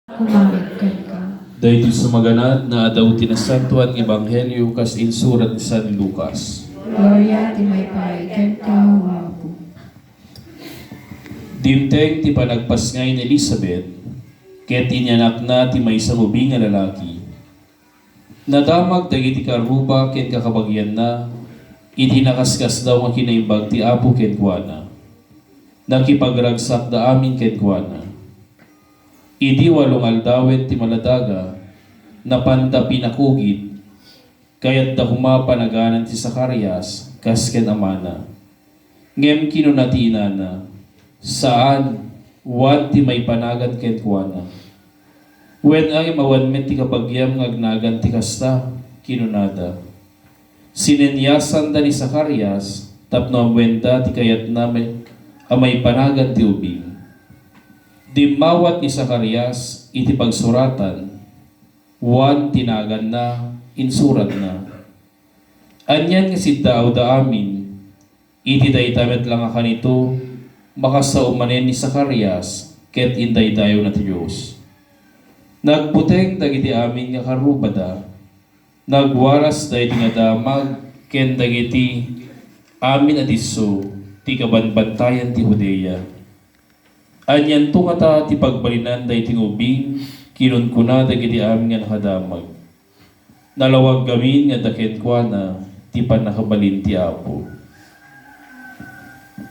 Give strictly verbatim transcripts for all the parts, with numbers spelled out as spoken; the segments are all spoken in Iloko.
Kumangad kenka. Daytoy sumaganad nga adaw ti Nasantoan nga Ebanghelio kas insurat ni San Lucas. Gloria ti maipay kenka, O Apo. Dimteng ti panagpasngay ni Elisabet, ket inyanakna ti maysa nga ubing nga lalaki. Nadamag dagiti karruba ken kakabagianna iti nakaskasdaaw nga kinaimbag ti Apo kenkuana. Nakipagragsakda amin kenkuana. Idi walo nga aldawen ti maladaga, napanda pinakugit, kayatda koma panaganan ti Zacarias kas ken amana. Ngem kinuna ti inana, "Saan, Juan ti maipanagan kenkuana. Wen ay, awan met ti kabagiam nga agnagan ti kasta," kinunada. Sineniasanda ni Zacarias tapno ammoenda ti kayatna may, a maipanagan ti ubing. Dimmawat ni Zacarias iti pagsuratan, Juan ti naganna, insuratna. Anian nga siddaawda amin, iti dayta met la nga kanito, makasao manen ni Zacarias ket indaydayawna ti Dios. Nagbuteng dagiti amin nga karrubada, nagwarasda iti nga damag ken dagiti amin a disso ti kabanbantayan ti Judea. Anianto ngata ti pagbalinan daytoy nga ubing? Kinunkuna dagiti amin nga nakadamag. Nalawag ngamin nga adda kenkuana ti pannakabalin ti Apo.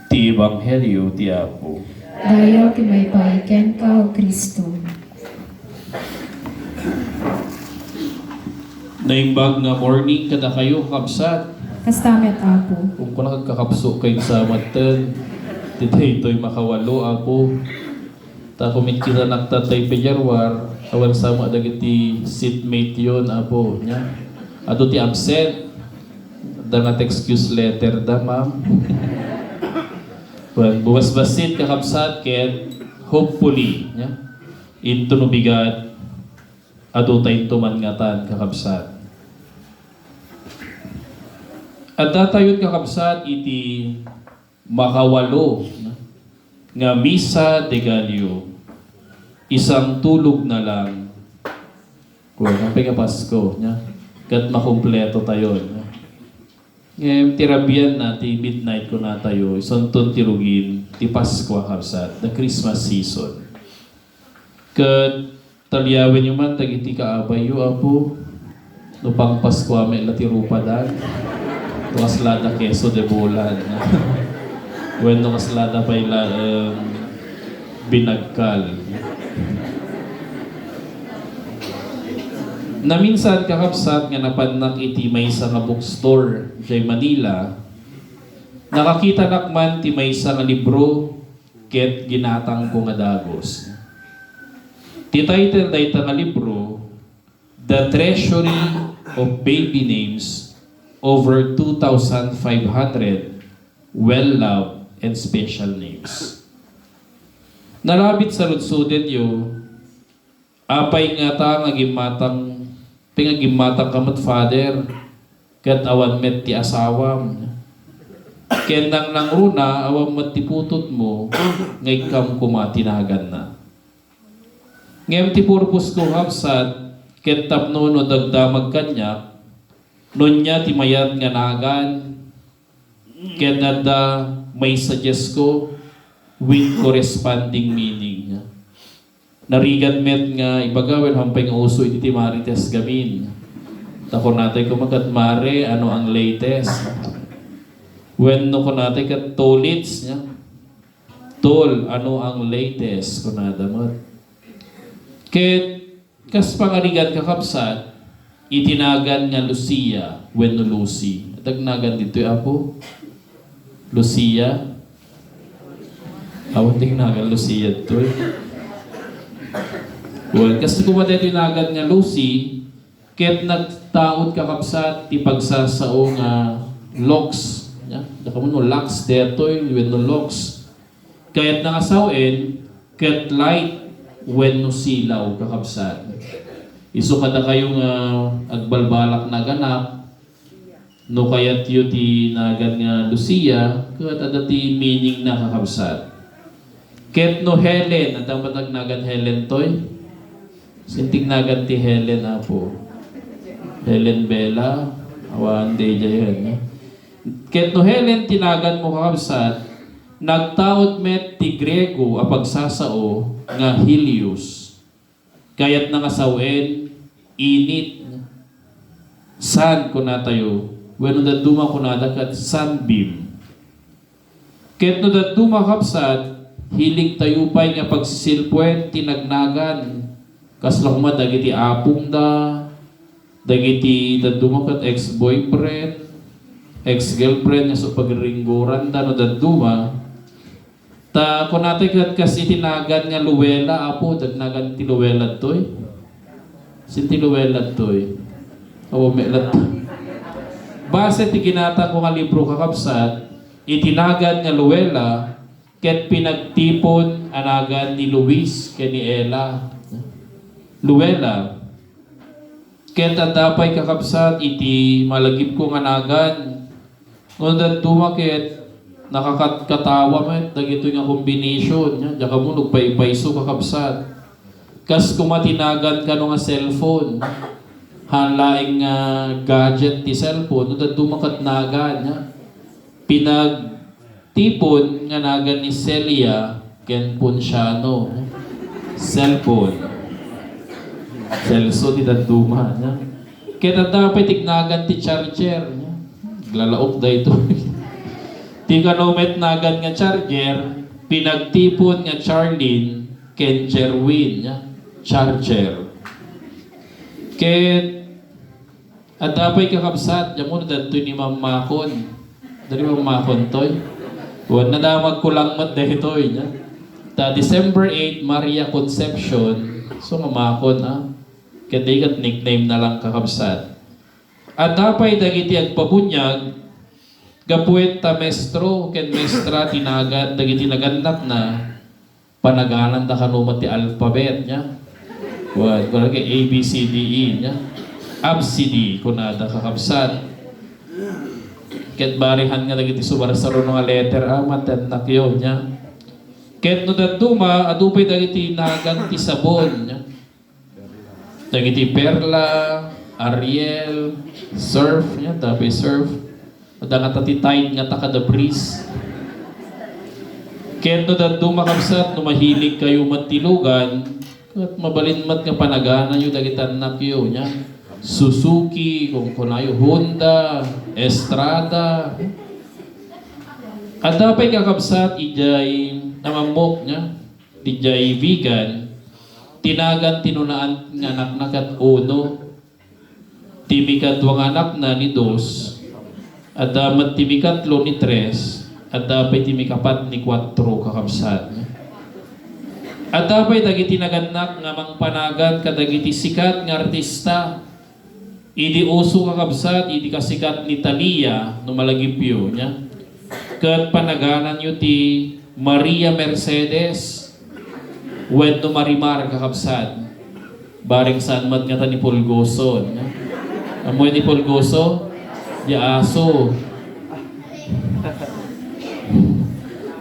Ti Ebanghelio ti Apo. Dayaw ti maipay kenka, O Cristo. Naimbag nga morning kadakayo, kakabsat. Kasta met, Apo. Kung kuna kakabsat kay sa maten, ti daytoy makawalo, Apo. Ta kumitkitanak tay Februar, awan sama dagiti seatmate yon, Apo, nia. Adu ti absent. Da nga excuse letter da, ma'am. Well, buwas bassit, kakabsat, ket hopefully, nia. Into no bigat, adu tayo man ngatan, kakabsat. Adda tayo, kakabsat, iti makawalo, no? Nga Misa de Gallo, isang tulog na lang. Well, kape nga Pasko, nia? Ket makumpleto tayo, no? Ngem ti rabian na ti midnight kuna tayo, isunton ti rugin ti Paskua, kabsat, the Christmas season. Ket taliawenyo man dagiti kaabayyo, Apo, no pangpaskuami la ti rupadan, no kaslada queso de bola, wenno kaslada pay laeng binagkal. Naminsan, kakabsat, nga napannak iti maysa nga bookstore idiay Manila, nakakitanak man ti maysa nga libro ket ginatangko nga dagus. Ti title dayta nga libro, The Treasury of Baby Names, Over two thousand five hundred Well-Loved and Special Names. Nalabit sa ludsodenyo, apay ngata nga gimmatang, ti nga gimmatang ka met, Father, ket awan met ti asawam. Ken nangnangruna, awan met ti putotmo, nga ikkam koma ti naganna. Ngem ti purpose ko, kabsat, ket tapno no dagdamag kaniak, no ania ti mayat nga nagan, ket adda maisuggest ko with corresponding meaning. Narigat met nga ibaga, wen, hampay nga uso iti ti Marites gamin. Ta kunatay koma ket, "Mare, ano ang latest?" Wenno kunatay ket, "Tolits," nia. "Tol, ano ang latest?" kunada met. Ket kas pangarigan, kakabsat, iti nagan nga Lucia wenno Lucy. Adda agnagan ditoy, Apo? Lucia? Awan ti nagan Lucia ditoy. Well, kas koma daytoy nagan nga Lucy, ket nagtaud, kakabsat, ti pagsasao nga locks. Ya, dakamun no locks daytoy, wenno locks. Kayatna nga sawen, ket light wenno silaw, kakabsat. Isu kadakayo nga agbalbalak naganak, no kayatyo ti nagan nga Lucia, ket adda ti meaning na, kakabsat. Ket no Helen, adda met agnagan Helen toy? Sinti nagan ti Helen, Apo? Helen Bella? Awan, di daydiay, no? Ket no Helen ti naganmo, kakabsat, nagtaud met ti Griego a pagsasao nga helios. Kayatna nga sawen, init. Sun, kunatayo. Wenno dadduma, kunada ket sunbeam. Ket no dadduma, kakabsat, hiligtayo pay nga pagsisilpuen ti nagnagan. Kasla koma dagiti apongda, dagiti dadduma ket ex-boyfriend, ex-girlfriend nga isu pagriringguranda no dadduma. Ta kunatayo ket kas iti nagan nga Luella, Apo, dagnagan ti Luella ditoy. Sinti Luella ditoy? Awan met latta. Base ti ginatangko nga libro, kakabsat, iti nagan nga Luella, ket pinagtipon a nagan ni Luis ken ni Ella. Luella. Ket adda pay, kakabsat, iti malagipko nga nagan. Ngem dadduma ket nakakatkatawa met dagitoy nga combination, nya, diak ammo no agpaypayso, kakabsat. Kas koma ti nagan kano nga cellphone. Haan laeng nga gadget ti cellphone, no dadduma ket nagan, nya. Pinagtipon nga nagan ni Celia ken Ponciano. Cellphone. Celso ti dadduma, nya. Ket adda pay ti nagan ti charger, nya. Aglalaok daytoy. Ti kano met nagan nga charger, pinagtipon nga Charlene ken Jerwin, nya. Charger. Ket adda pay, kakabsat, diak ammo no daytoy ni Ma'am Makon. Adda ni Ma'am Makon toy? Wen, nadamagko lang met daytoy, nya. Ta December eight, Maria Concepcion. So, Ma'am Makon, a. Ket dayta ket nickname na lang, kakabsat. Adda pay dagiti agpabuniag, gapu ta maestro ken maestra ti nagan-, dagiti nagannakna. Panagananda kano met ti alphabet, nya. Wen, kunada ket A, B, C, D, E, nya. Absidi, kunada, kakabsat. Ket bareng nga dagiti subarsaruno nga letter, a, met ti annakyo, nya. Ket no dadduma, adu pay dagiti nagan ti sabon, nya. Dagiti Perla, Ariel, Surf, nya, adda pay Surf. Adda ngata ti Tide ngata kada Breeze. Ket no dadduma, kakabsat, no mahilig kayo met ti lugan, ket mabalin met nga panagananyo dagiti annakyo, nya. Suzuki, kunkunayo, Honda, Estrada. Adda pay, kakabsat, idiay namammok, nya. Diay Vigan, ti nagan ti nunaan nga anakna ket uno, ti mikadua nga anakna ni dos, adda met ti mikatlo ni tres, adda pay ti mikapat ni kuatro, kakabsat. Adda pay dagiti nagannak nga mangpanagan kadagiti sikat nga artista. Idi uso, kakabsat, idi kasikat ni Talia, no malagipyo, nya. Ket panagananyo ti Maria Mercedes wenno Marimar, kakabsat. Bareng saan met ngata ni Pulgoso, nya. Ammoyo ni Pulgoso? Diay aso.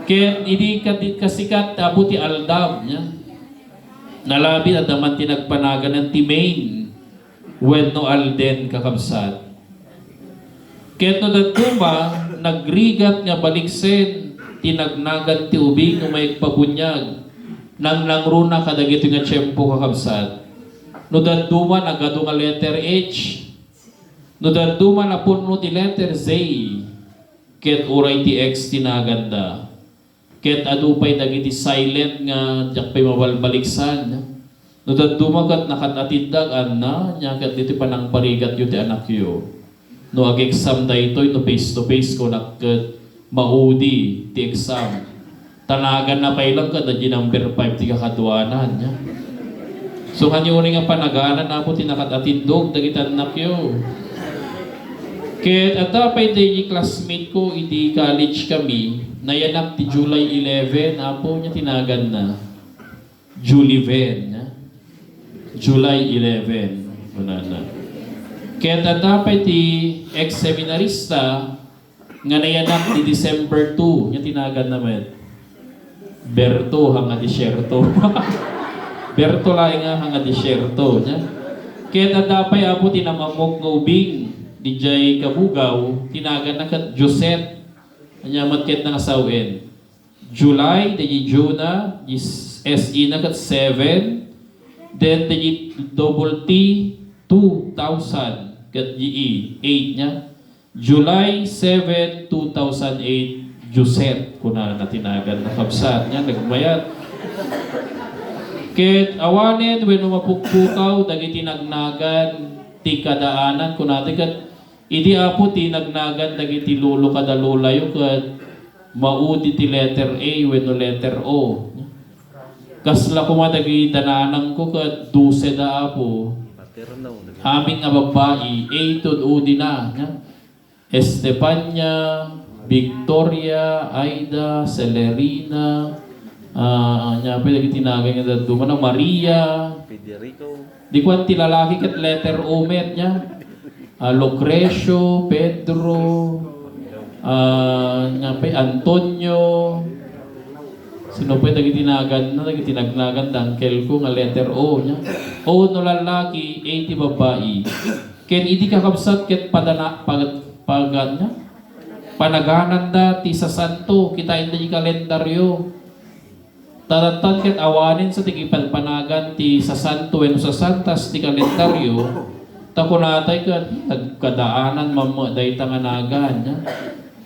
Ket idi kadi-, kasikat, apo ti Aldab, nya. Nalabit, adda man ti nagpanaganan ti Maine wenno Alden, kakabsat. Ket no dadduma, nagrigat nga baliksen ti nagnagan ti ubing no maikpabuniag, nangnangruna kadagitoy nga tiempo, kakabsat. No dadduma, nagadu nga letter H. No dadduma, napunno ti letter Z. Ket uray ti X ti naganda. Ket adu pay dagiti silent nga diak pay mabalbaliksan. No dadduma ket nakat-atidda, anna, nya ket ditoy panangparigatyo ti anakyo. No ag-exam daytoy, no face to face, kunak ket maudi ti exam. Ta naganna pay lang ket adda number five ti kakaduanan, nya. So, kanyo ni nga panaganan, apo, ti nakat-atindog dagiti annakyo. Ket adda pay daydi classmate ko idi college kami, nayanak ti July eleven, apo, nya ti naganna. Juliven, nya? July eleven, kunana. Ket adda pay ti ex-seminarista nga nayanak ti December two, nya ti naganna met. Berto, haan nga disyerto. Berto laeng nga, nga desierto, nya. Ket adda pay, Apo, ti namammok nga ubing, didiay Cabugao, ti naganna ket Josette. Ania met ket nangasawen. July, dagiti June na, di S E na ket seven, then dagiti double T, two thousand, ket di E, eight nia. July seven, two thousand eight, Josette, kunana ti nagan, nakabsat nia, nagmayat. Ket awanen wenno mapukpukaw dagiti nagnagan ti kadaanan, kunata ket idi, Apo, ti nagnagan dagiti lolo kada lolayo ket maudi ti letter A wenno letter O. Kasla koma dagiti dananangko ket dose da, Apo. Amin nga babbai, A to udi na, nia? Estefania, Victoria, Aida, Celerina, ah, ania pay dagiti nagan nga dadduma na, Maria. Federico. Di kuan ti lalaki ket letter O met, nia? Ah, Lucrecio, Pedro, ah, ania pay, Antonio. Sino pay dagiti naganna, dagiti nagnagan da uncle ko nga letter O, nia? O no lalaki, A ti babbai. Ken idi, kakabsat, ket padana-, pag-, pagan-, nia? Panagananda ti sasanto, kitaenda ti kalendaryo. Tadattan ket awanen sa ti gipadpanagan ti sasanto wenno sasantas ti kalendaryo, ta kunatay ket, "Hmm, nagkadaanan mammo dayta nga nagan, nia?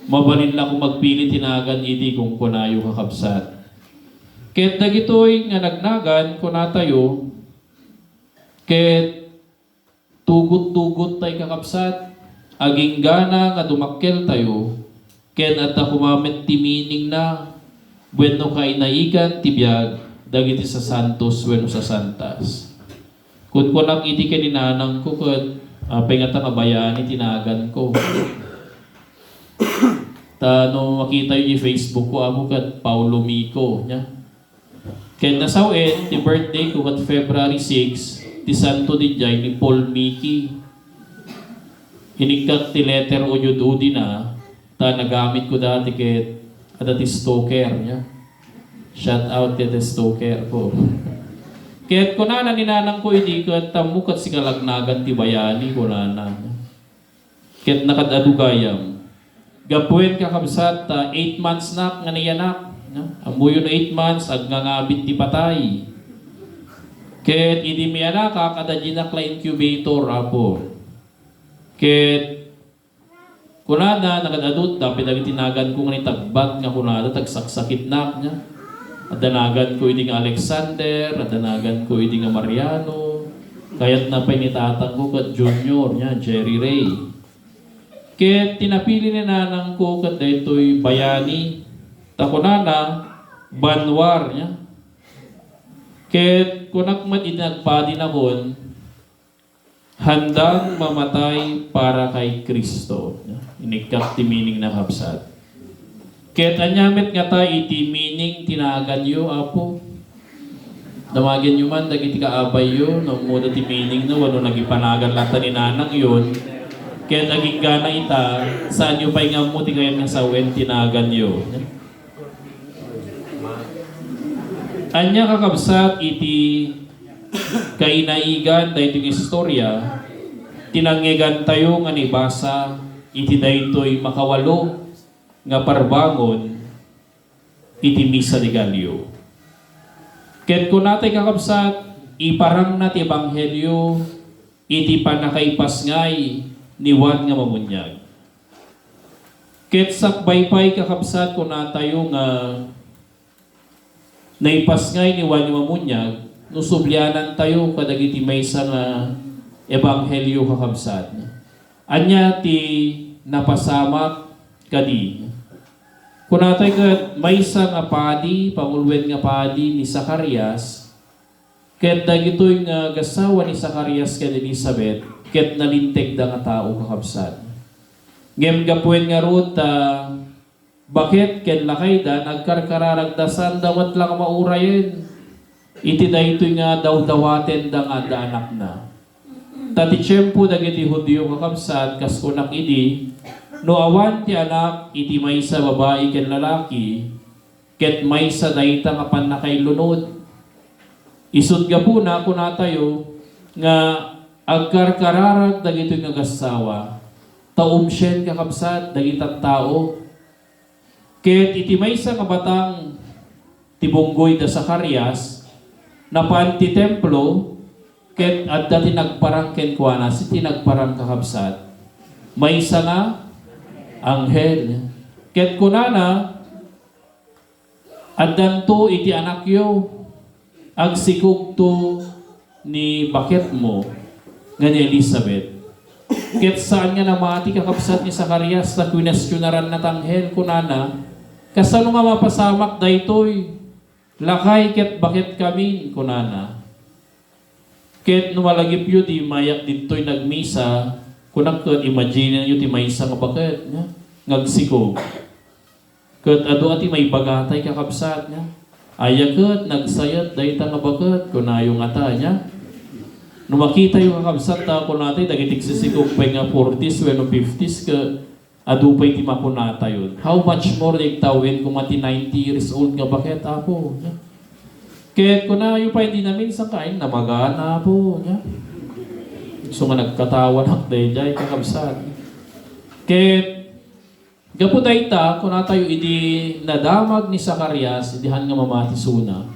Mabalin la ko magpili ti nagan idi," kunkunayo, kakabsat. Ket dagitoy nga nagnagan, kunatayo, ket tugot-tugot tay, kakabsat, aginggana nga dumakkel tayo, ken adda koma met ti meaning na wenno kainaigan ti biag dagiti sasantos wenno sasantas. Kunkunak idi ken ni nanangko ket, ah, apay ngata nga bayani ti naganko. Ta no makitayo iti Facebook ko, Apo, ket Paulo Mico, nia? Ket nasawen ti birthday ko ket February six, ti santo didiay ni Paul Miki. Inikkat ti letter O diay udi na, ta nagamit ko dati ket adda ti stalker, nia? Shout out ket ti stalker ko. Ket kunana ni nanangko idi ket, "Tammo ket sika la agnagan ti bayani," kunana. Ket nakad-adu gayam. Gapuyen, kakabsat, ta eight months nak nga nayanak, no? Ammoyo no eight months, agngangabit ti patay. Ket idi miyanakak, adda dinak la incubator, Apo. Ket kunana, nakad-adu, dapay dagiti naganko nga nitagbat nga kunada, tagsaksakitnak, nia? Adda naganko idi nga Alexander, adda naganko idi nga Mariano, kayatna pay ni tatangko ket Junior, nia, Jerry Ray. Ket ti napili ni nanangko ket daytoy bayani, ta kunana, banwar, nia? Ket kunak met idi nagpadinakon, "Handang mamatay para kay Cristo." Inikkak ti meaning na, kabsat. Ket ania met ngata iti meaning ti naganyo, Apo? Damagenyo man dagiti kaabayyo, no ammoda ti meaning na, wenno nagipanagan latta ni nanangyon. Ket aginggana ita, saanyo pay nga ammo ti kayat nga sawen ti naganyo. Ania, kakabsat, iti kainaigan daytoy nga istorya, ti nangngegantayo nga naibasa iti daytoy makawalo nga parbangon iti Misa de Gallo. Ket kunatay, kakabsat, iparangna ti ebanghelio iti pannakaipasngay ni Juan nga Mamuniag. Ket sakbay pay, kakabsat, kunatayo nga naipasngay ni Juan nga Mamuniag no sublianantayo kadagiti maysa nga ebanghelio, kakabsat. Ania ti napasamak kadi? Kunatay ket maysa nga padi, panguloen nga padi ni Zacarias, ket dagitoy nga agasawa ni Zacarias ken Elisabet ket nalintegda nga tao, kakabsat. Ngem gapuyen ngarud ta baket ken lakayda, nagkarkararagda, saanda met la nga maurayen iti daytoy nga dawdawatenda nga adda anakna. Ta ti tiempo dagiti Judio, kakabsat, kas kunak idi, no awan ti anak iti maysa babai ken lalaki, ket maysa dayta nga pannakailunod. Isut' gapuna, kunatayo nga agkarkararag dagitoy nga agassawa, ta umsien, kakabsat, dagiti tattao. Ket iti maysa nga batang ti bunggoy da Zacarias, napan ti templo, ket adda ti nagparang kenkuana. Sino ti nagparang, kakabsat? Maysa nga anghel. Ket kunana, "Addanto iti anakyo, agsikogto ni baketmo nga ni Elisabet." Ket saan nga namati, kakabsat, ni Zacarias ta kuestionaranna ti anghel, kunana, "Kasano nga mapasamak daytoy? Lakay ket baketkamin," kunana. Ket no malagipyo, di mayak ditoy nagmisa, kunak ket imagine-yo ti maysa nga baket, nya, nga agsikog. Ket adu a ti maibagatay, kakabsat, nya. Aya ket nagsayat dayta nga baket, kunayo ngata, nya. No makitayo, kakabsat, ta kunatay dagiti agsisikog pay nga forties wenno fifties ket adu pay ti makunatayon. How much more dagiti tawen koma ti ninety years old nga baket, Apo, nya. Ket kunayo pay, "Di namin sangkain, namagana, Apo," nya. So nga nagkatawanak daydiay, kakabsat. Ket gapu dayta, kunatayo idi nadamag ni Zacarias, idi han nga mamati isuna,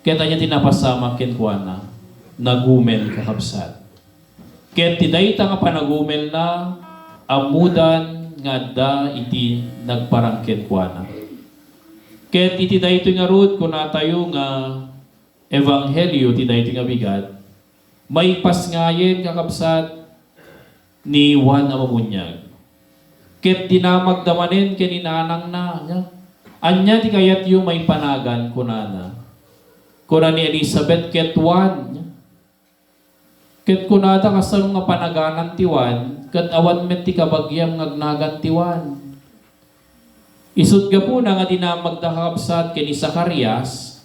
ket ania ti napasamak kenkuana? Nagumel, kakabsat. Ket ti dayta nga panagumelna, ammodan nga adda iti nagparang kenkuana. Ket iti daytoy ngarud, kunatayo nga ebanghelio ti daytoy nga bigat, maipasngayen, kakabsat, ni Juan a Mamuniag. Ket dinamagda manen ken ni nanangna, nya, "Ania ti kayatyo maipanagan?" kunana. Kuna ni Elisabet ket Juan, nya. Ket kunada, "Kasano nga panaganan ti Juan, ket awan met ti kabagiam nga agnagan ti Juan?" Isut' gapuna nga dinamagda, kakabsat, ken ni Zacarias,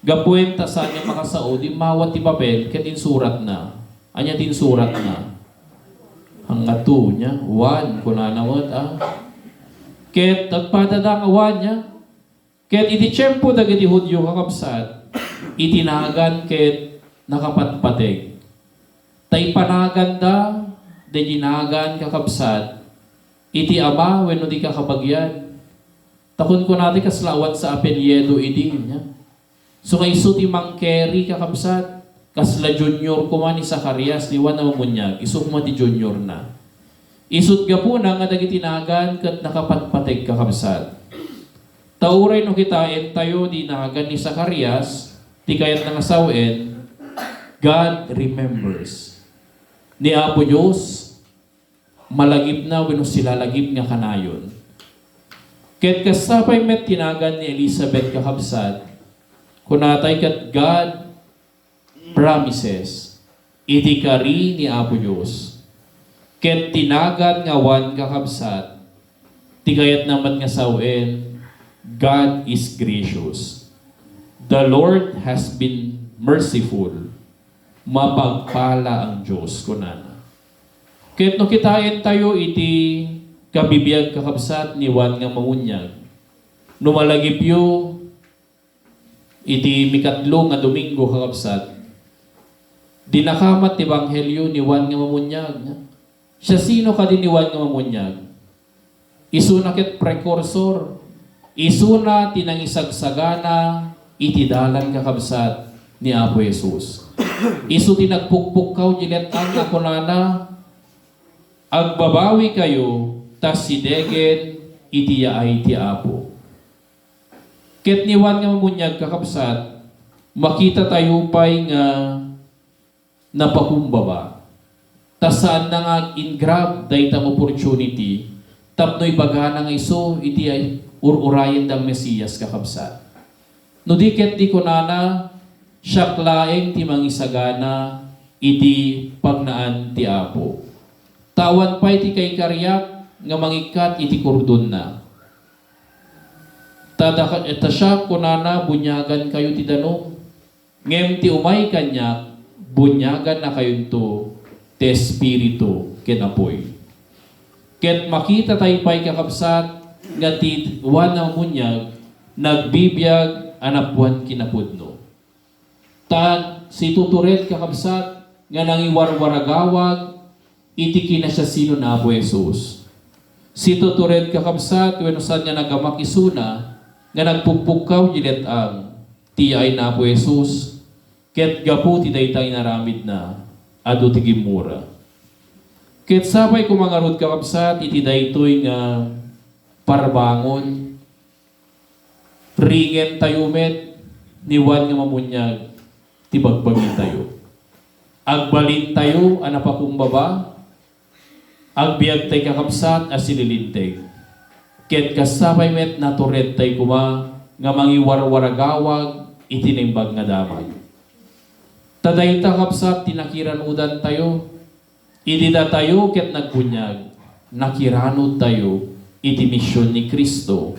gapuen ta saan nga makasao, dimmawat ti papel ket insuratna. Ania ti insuratna? Anggato, nya, Juan, kunana met, a. Ket agpadada nga Juan, nya. Ket iti tiempo dagiti Judio, kakabsat, iti nagan ket nakapatpateg. Ta ipanaganda daydi nagan, kakabsat, iti ama wenno ti kakabagian. Ta kunkunada, kasla awan sa apelyido idi, nya. So nga isu ti mangkeri, kakabsat, kasla junior koma ni Zacarias, ni Juan a Mamuniag, isu koma ti juniorna. Isut' gapuna nga dagiti nagan ket nakapatpateg, kakabsat. Ta uray no kitaentayo di nagan ni Zacarias, ti kayatna nga sawen, God remembers. Ni Apo Dios, malagipna wenno silalagip nga kanayon. Ket kasta pay met ti nagan ni Elisabet, kakabsat, kunatay ket God promises iti kari ni Apo Dios. Ket ti nagan nga Juan, kakabsat, ti kayatna met nga sawen, God is gracious. The Lord has been merciful. Mapagpala ang Dios, kunana. Ket no kitaentayo iti kabibiag, kakabsat, ni Juan nga Mamuniag, no malagipyo iti mikatlo nga Domingo, kakabsat, dinakamat ti ebanghelio ni Juan nga Mamuniag. Siasino kadi ni Juan nga Mamuniag? Isuna ket precursor. Isuna ti nangisagsagana iti dalan, kakabsat, ni Apo Jesus. Isu ti nagpukpukkaw di let-ang a kunana, "Agbabawikayo ta sidegen iti yaay ti Apo." Ket ni Juan nga Mamuniag, kakabsat, makitatayo pay nga napakumbaba. Ta saanna nga ag-ingrab dayta nga opportunity tapno ibagana nga isu iti ur-urayendang Mesias, kakabsat. No di ket di kunana, "Siak laeng ti mangisagana iti pagnaan ti Apo. Ta awan pay ti kaikariak nga mangikkat iti kordonna." Ta, ta, ta siak, kunana, "Buniagankayo ti danum." Ngem ti umay kaniak, buniagannakayonto ti Espiritu ken apuy. Ket makitatay pay, kakabsat, nga ti Juan a Mamuniag nagbibiag a napuan kinapudno. Ta situtured, kakabsat, nga nangiwarwaragawag iti kinasiasino ni Apo Jesus. Situtured, kakabsat, wenno saan nga nagamak isuna nga nagpukpukkaw iti let-ang ti yaay ni Apo Jesus, ket gapu ti dayta inaramidna, adu ti gimmura. Ket sapay koma ngarud, kakabsat, iti daytoy nga parbangon, ringentayo met ni Juan nga Mamuniag ti bagbagitayo. Agbalintayo a napakumbaba, agbiagtay, kakabsat, a sililinteg. Ket kasta pay met naturedtay koma nga mangiwarwaragawag iti naimbag nga damag. Ta dayta, kabsat, ti nakiranudantayo. Idi datayo ket nagbuniag, nakiranudtayo iti mision ni Cristo,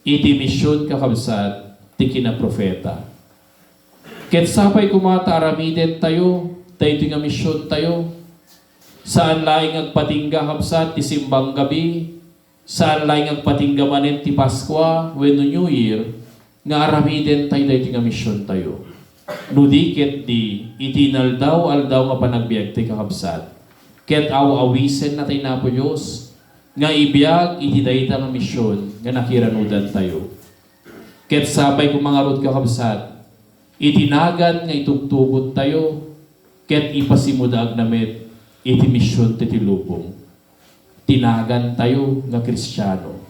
iti mision, kakabsat, ti kinaprofeta. Ket sapay koma ta aramidentayo daytoy nga misiontayo. Saan laeng nga agpatingga, kabsat, ti simbang gabi, saan laeng nga agpatingga manen ti Paskua wenno New Year nga aramidentayo daytoy nga misiontayo. No di ketdi, iti inaldaw-aldaw nga panagbiagtayo, kakabsat, ket aw-awisennatayo ni Apo Dios nga ibiag iti dayta nga mision nga nakiranudantayo. Ket sapay koma ngarud, kakabsat, iti nagan nga itugtugottayo ket ipasimudaagna met iti mision ti, ti lubong, ti nagantayo nga Kristiano.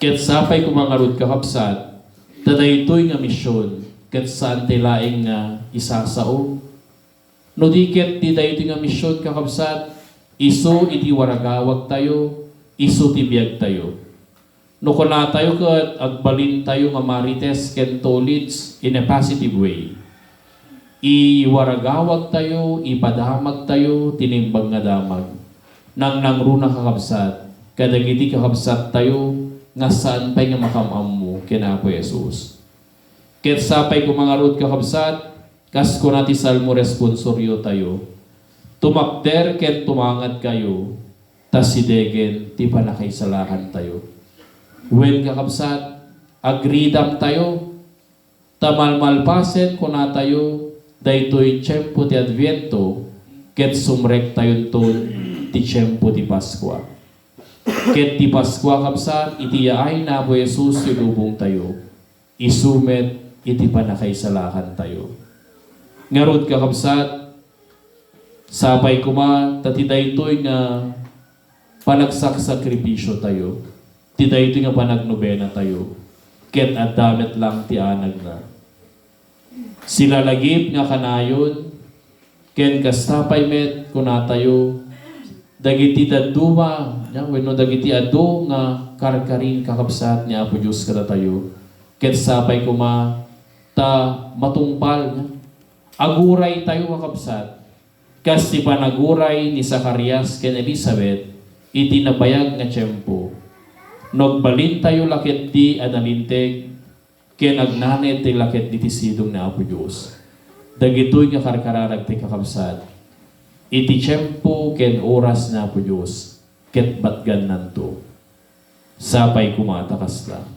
Ket sapay koma ngarud, kakabsat, ta daytoy nga mision ket saan ti laeng nga isasao. No di ketdi, daytoy nga mision, kakabsat, isu iti waragawagtayo, isu ti biagtayo. No kunatayo ket agbalintayo nga marites ken tulids in a positive way, iwaragawagtayo, ipadamagtayo ti naimbag nga damag. Nangnangruna, kakabsat, kadagiti kakabsattayo nga saan pay nga makam-ammo ken Apo Jesus. Ket sapay koma ngarud, kakabsat, kas kuna ti Salmo responsoriotayo, "Tumakder ken tumangadkayo, ta sidegen ti pannakaisalakantayo." Wen, kakabsat, agridamtayo, ta malmalpasen kunatayo daytoy tiempo ti Adviento, ket sumrektayonton ti tiempo ti Paskua. Ket ti Paskua, kabsat, iti yaay ni Apo Jesus ti lubongtayo. Isu met iti pannakaisalakantayo. Ngarud, kakabsat, sapay koma ta ti daytoy nga panagsaksakripisiotayo, ti daytoy nga panagnobenatayo, ket adda met lang ti anagna. Silalagip nga kanayon, ken kasta pay met kunatayo, dagiti dadduma, ya, wenno dagiti adu nga karkarin, kakabsat, ni Apo Dios kadatayo. Ket sapay koma ta matungpal, ya, aguraytayo, kakabsat, kas ti panaguray ni Zacarias ken Elisabet iti nabayag nga tiempo. No agbalintayo la ketdi a nalinteg, ken agnanaed ti laket diti sidong ni Apo Dios. Dagitoy nga karkararag ti kakabsat, iti tiempo ken oras ni Apo Dios, ket batgannanto. Sapay koma ta kasta.